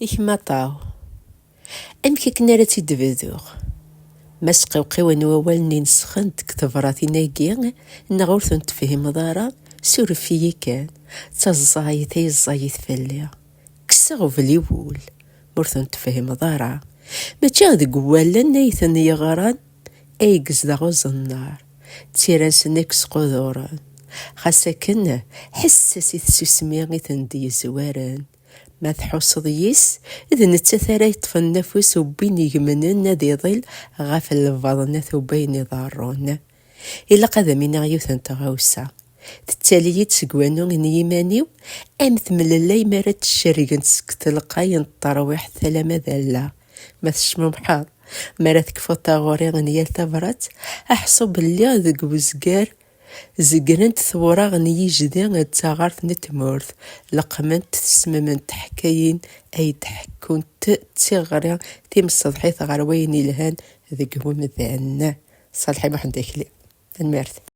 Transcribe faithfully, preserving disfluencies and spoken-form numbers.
Ikmaṭaw. Amek akken ara tt-id-bduɣ? Ma sqewqiwen wawal-nni nesxen deg tebratin-agi, neɣ ur ten-tefhimeḍ ara, suref-iyi kan. D taẓẓayt ay ẓẓayit fell-i. Kkes aɣbel i wul, ma ur ten-tefhimeḍ ara. Mačči deg wallen ay ten-yeɣran ay yezdeɣ uẓennar, d tira-nsen ay yesquduren. Xas akken, ḥesses i tsusmi i ten-d-yezwaren. Ma tḥusseḍ yis, d nettat ara yeṭṭfen afus n win igemnen ad iḍil ɣef lbaḍnat n wayen iḍerrun. Ilaq ad am-iniɣ yiwet n tɣawsa. Tettali-yi-d seg wanu n yiman-iw, am temlellay mi ara tt-cergent seg telqay n terwiḥt alamma d allaɣ. Ma tecmumḥeḍ, mi ara tekfuḍ taɣuri n yal tabrat, aḥṣu belli deg uzgar zegrent tewraɣ n yijdi d taɣart n tmurt, leqqment tesmem n teḥkayin ay d-ḥekkunt d tiɣri timseḍḥit ɣer wayen ilhan deg wemdan. Ṣalḥi Muḥend Akli. Tanemmirt.